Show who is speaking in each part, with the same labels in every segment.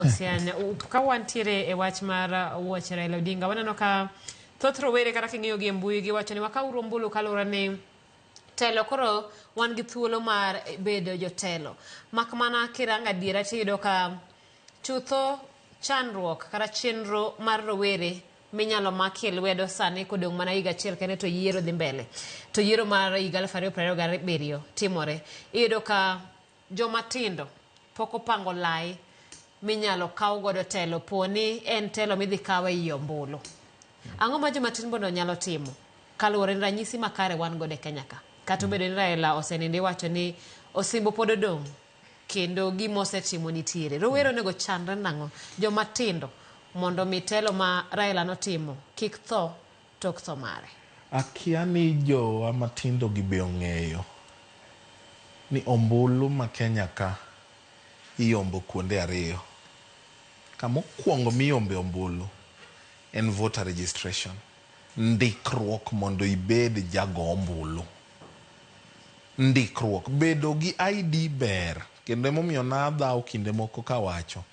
Speaker 1: Osiany, ka wantiere e wach mar wuoch Raila Odinga, waneno ka thoth rowere kata king'iyo gi e mbui giwacho ni wakawuru ombulu kaluwore ni telo koro wan gi thuolo mar bedo jotelo. Mak mana kirango adiera tiyudo ka chutho chandruok kata chenro mar rowere minyalo makie lwedo sani kodong' mana higa achiel kende to yiero dhi mbele. To yiero mar higa 2027 timore. Iyudo ka joma tindo pok opango lai minyalo kaw godo telo po ni en telo midhi kaw ei ombulu. Ang'o ma joma tin bondo nyalo timo kaluwore ni ranyisi makare wan godo e Kenya ka? Kata obedo ni Raila osenindo iwacho ni osimbo pod odong' kendo gima osetimo nitiere. Rowere onego chandre nang'o? Joma tindo mondo mi telo ma Raila notimo kik tho tok tho mare.
Speaker 2: Akia ni jowa matindo gi be ong'eyo ni ombulu ma Kenya ka iyombo kuonde ariyo. Kama okuongo miyombe ombulu en voter registration, ndikruok mondo ibed jago ombulu. Ndikruok, bedo gi ID ber kendo emomiyo nadhaw kinde moko kawacho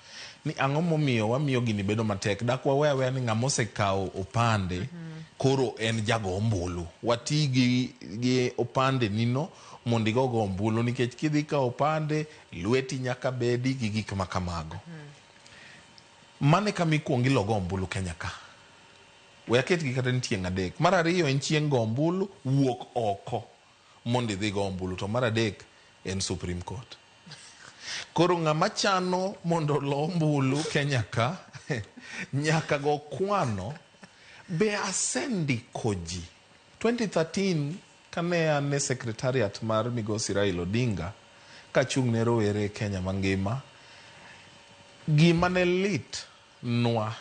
Speaker 2: ni ang'o momiyo wamiyo gini bedo matek, dak wawe aweya ni ng'ama osekawo opande koro en jago ombulu. Wati gi opande nino mondo igogo ombulu nikech kidhi kawo opande, lweti nyaka bedi gi gik ma kamago. Mano e kama ikuongo ilogo ombulu Kenya ka. We aketgi kata ni tieng' adek. Mar ariyo en chieng' go ombulu, wuok oko mondo idhi go ombulu. To mar adek en Supreme Court. Koro ng'ama chano mondo olo ombulu Kenya ka nyaka go kwano be asendiko ji. 2013 kane an e secretariat mar Migosi Raila Odinga kachung' ne rowere e Kenya mangima, gima ne lit nwa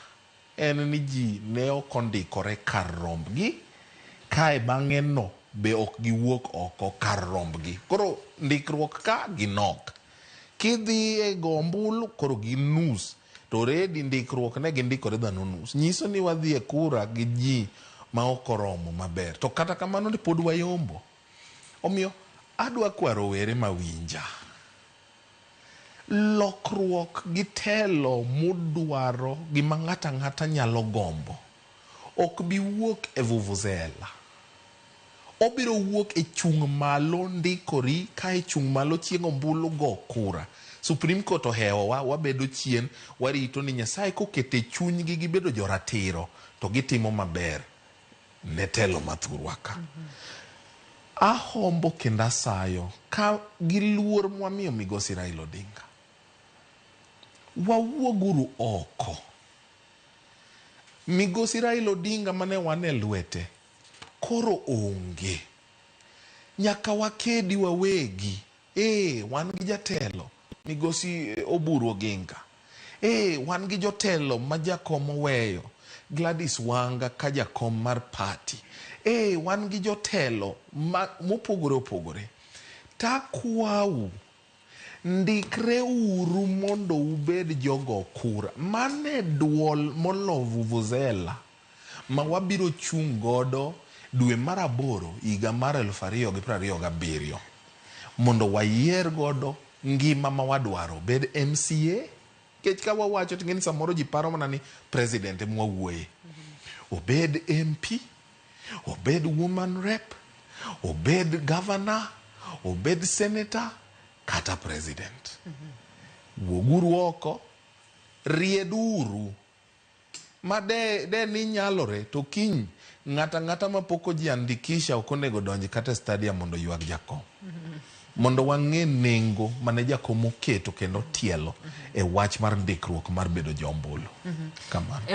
Speaker 2: en ni ji ne ok ondikore kar rombgi kae bang'e no be ok giwuok oko kar rombgi. Koro ndikruok ka ginok. Kidhi e go ombulu koro gin nus to already ndikruok ne gindikore dhano nus. Nyiso ni wadhi e kura gi ji ma ok oromo maber. To kata kamano ni pod wayombo. Omiyo adwa kwa rowere mawinja. Lokruok gi telo mudwaro gima ng'ato ang'ata nyalo gombo ok bi wuok e vuvuzela. Obiro wuok e chung' malo ndikori kae chung' malo chieng' ombulu go kura. Supreme Court ohewowa wabedo chien warito ni Nyasaye koketo e chunygi gibedo joratiro to gitimo maber ne telo ma thurwa ka. Ahombo kendo asayo ka gi luor mwamiyo Migosi Raila Odinga. Wawuoguru oko. Migosi Raila Odinga mane wan e lwete koro onge. Nyaka wakedi wawegi. Ee, wan gi jatelo Migosi Oburu Oginga. Ee, wan gi jotelo ma jakom oweyo Gladys Wanga ka jakom mar party. Ee, wan gi jotelo ma mopogore opogore. Takwau, ndikre uru mondo ubed jogo kura. Mane duol molo vuvuzela ma wabiro chung' godo dwe mar aboro higa mar 2027 mondo wayier godo ngima ma wadwaro bed MCA nikech ka wawacho to ing'eni samoro ji paro mana ni president ema wawuoye obed MP obed woman rep obed governor obed senator kata president wuoguru oko rieduru ma de, de ni nyalore to kiny ng'ata ng'ata mapok ojiandikisha ok onego donj kata e stadium mondo oywag jakom mondo wang'e nengo mane jakom oketo kendo tielo e wach mar ndikruok mar bedo jombulu kamano.